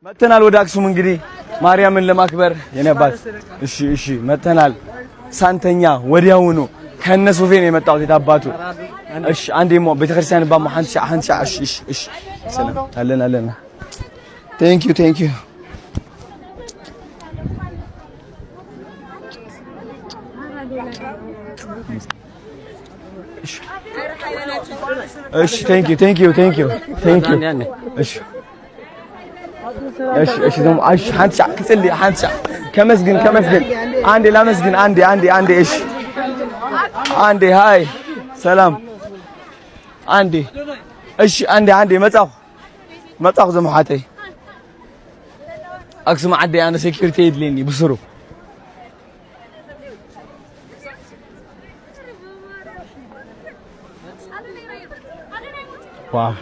መተናል ወደ አክሱም እንግዲህ ማርያምን ለማክበር የኔ አባት። እሺ እሺ፣ መተናል ሳንተኛ ወዲያውኑ ከነ ሶፌ ነው የመጣሁት። የታባቱ እሺ፣ አንዴ ሞ ቤተክርስቲያን ባሞ ሓንቲ ሻዕ ሓንቲ ሻዕ። እሺ እሺ እሺ፣ ሰላም አለን አለን። Thank you, thank you። እሺ thank you, thank you, thank you, thank you። እሺ እሺ እሺ፣ ደሞ እሺ፣ ሓንቲ ሻዕ ክጽሊ፣ ሓንቲ ሻዕ ከመስግን ከመስግን፣ አንዴ ላመስግን፣ አንዴ አንዴ አንዴ። እሺ አንዴ፣ hi ሰላም፣ አንዴ እሺ፣ አንዴ አንዴ። መጻኹ መጻኹ ዘመሓተይ አክሱም ዓደይ። ኣነ security የድልየኒ ብስሩ። Wow.